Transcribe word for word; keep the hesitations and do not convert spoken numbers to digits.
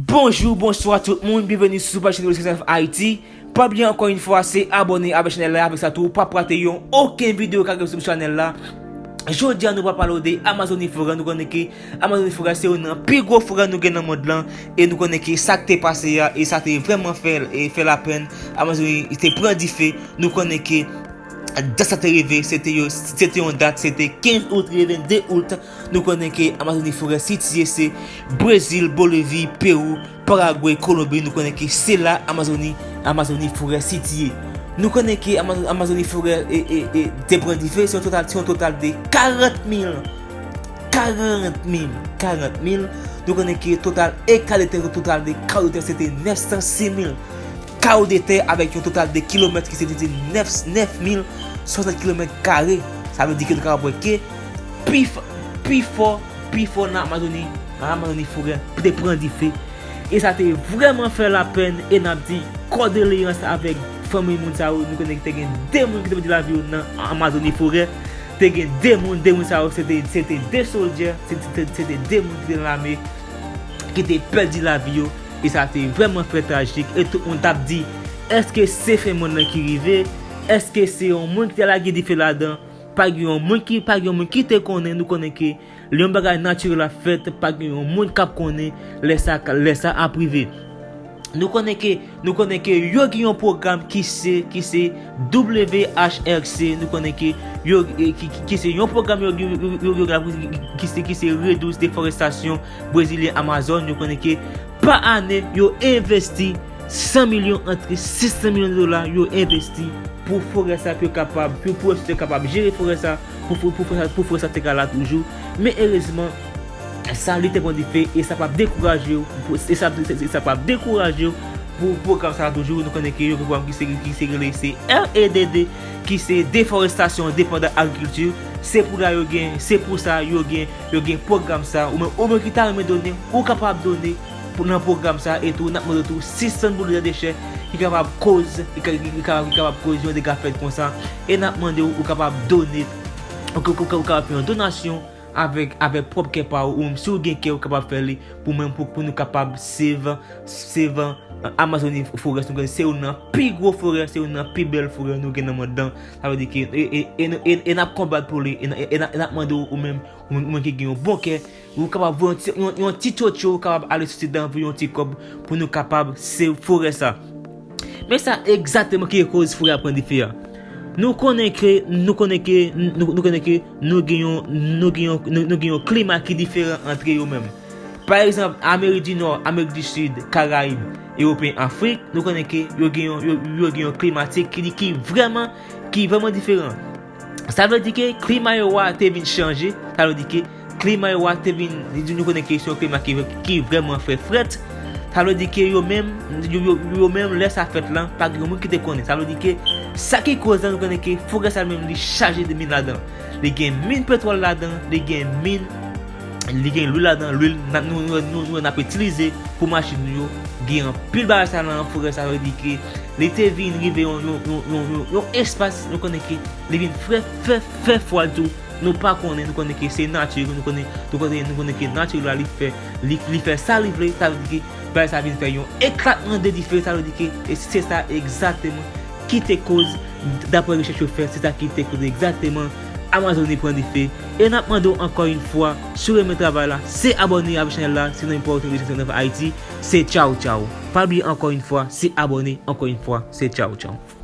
Bonjou, bonswa tout moun, byenveni sou paj chanèl West Haiti. Pa bliye ankò yon fwa, se abòne avèk chanèl la, avèk sa tou, pa p rate yon okenn videyo k ap sou chanèl la. Jodi a, nou pral pale de Amazonie Forêt. Nou konnen ke Amazonie Forêt se youn nan pi gwo forè nou gen nan mond lan, e nou konnen ke sa k te pase a, e sa te vrèman fè, e fè lapèn. Amazonie te pran dife. Nou konnen ke dat sa te rive, se te yo, se te yon dat, se te kenz out rive vennde out. Nou konnen ke Amazonie Forêt sitiye se Brezil, Bolivi, Pewou, Paragwe, Kolonbi. Nou konnen ke se la Amazonie, Amazonie Forêt sitiye. Nou konnen ke Amazo-, Amazonie Forêt e, e, e, te pran dife, se yon total, se yon total de karant mil, karant mil, karant mil. Nou konnen ke total eka de tè, total de kawo de tè, se te nèf san sis mil kawo de tè, avèk yon total de kilomèt ki se te nèf, nèf mil swasant kilomèt kare. Sa vle di ke nou kapab wè ke pi f-, pi fò, pi fò nan Amazoni, nan Amazoni forè te pran dife. E sa te vrèman fè lapèn, e n ap di kondoleyans avèk fanmi moun sa yo. Nou konnen ke te gen de moun ki te pèdi lavi yo nan Amazoni forè. Te gen de moun, de moun sa yo, se te, se te de soldye, se, se, se te de moun ki te nan lame, ki te pèdi lavi yo. E sa te vrèman fè trajik. E tout moun t ap di, èske se fen monn nan ki rive? Èske se yon moun ki te lage dife ladan? Pa gen yon moun ki, pa gen yon moun ki te konnen. Nou konnen ke lè yon bagay natirèl ap fèt, pa gen yon moun k ap konnen lè sa, lè sa ap rive. Nou konnen ke, nou konnen ke yo gen yon pwogram ki se, ki se W H R C. Nou konnen ke yo, ki, ki, ki se yon pwogram yo, yo, yo, yo, yo, ki se, ki se redwi deforestasyon brezilyen Amazon. Nou konnen ke pa ane, yo envesti san milyon, antre sis san milyon de dola, yo envesti pou forè sa, pou yo kapab, pou, pou yo kapab jere forè sa, pou, pou, pou forè sa, pou forè sa te ka la toujou. Men erezman, sa li te pran dife, e sa p ap dekouraje yo, pou, e sa, e sa p ap dekouraje yo pou pwogram sa toujou. Nou konnen ke yo gen pwogram ki se, ki se rele se R E D D, ki se deforestasyon endepandan agrikilti. Se pou la yo gen, se pou sa yo gen, yo gen pwogram sa. Ou menm, ou menm ki ta renmen done, ou kapab done pou nan pwogram sa, e tou n ap mande tou sispann boule dechè ki kapab koz, ki ka-, ki ka-, ki kapab koz yon dega fèt konsa. E n ap mande w, ou kapab done, ou, ou, ou, ou kapab fè yon donasyon avèk, avèk pwòp kè pa ou, ou menm si w gen kè, ou kapab fè li pou menm, pou, pou nou kapab save, save Amazoni forè. Nou konnen se youn nan pi gwo forè, se youn nan pi bèl forè nou gen nan mond lan. Sa vle di ke, e, e, e, e, e n ap konbat pou li, e n, e, e n ap, e n ap mande w, ou menm, ou menm, ou menm ki gen yon bon kè, ou kapab voye yon ti, yon, yon ti tchotcho, ou kapab ale sou sit la, voye yon ti kòb pou nou kapab save forè sa. Men sa egzakteman ki koz forè a pran dife a. Nou konnen ke, nou konnen ke, nou, nou konnen ke nou gen yon, nou gen yon, nou, nou gen yon klima ki diferan antre yo menm. Pa egzanp, Amerik di Nò, Amerik di Sid, Karayib, Ewopeyen, Afrik, nou konnen ke yo gen yon, yo, yo gen yon klimatik ki, ki vrèman, ki vrèman diferan. Sa vle di ke klima yo a te vin chanje, sa vle di ke klima yo a te vin, nou konnen ke se yon klima ki, ki vrèman fè frèt. Sa vle di ke yo menm, yo, yo, yo menm, lè sa fèt lan, pa gen yon moun ki te konnen. Sa vle di ke sa ki koz lan, nou konnen ke forè sa menm li chaje de min ladan. Li gen min petwòl ladan, li gen min, li gen lwil ladan, lwil n ap, nou, nou, nou, nou, n ap itilize pou machin nou yo. Gen anpil bagay sa nan forè sa, sa vle di ke li te vin rive yon, yon, yon, yon, yon, yon espas, nou konnen ke li vin fè, fè, fè fwa tou. Nou pa konnen, nou konnen ke se nati, nou konnen, nou konnen, nou konnen ke nati la li fè, li, li fè sa li vle, sa vle di ke bagay sa vin fè yon eklatman de dife, sa vle di ke, e se sa egzakteman ki te koz, daprè rechèch yo fè, se sa ki te koz egzakteman Amazoni pran dife. E n ap mande w ankò yon fwa, si w renmen travay la, se abòne avèk chanèl la, sinon yon pòv Ayiti, se tchaw tchaw. Pa bliye ankò yon fwa, se abòne, ankò yon fwa, se tchaw tchaw.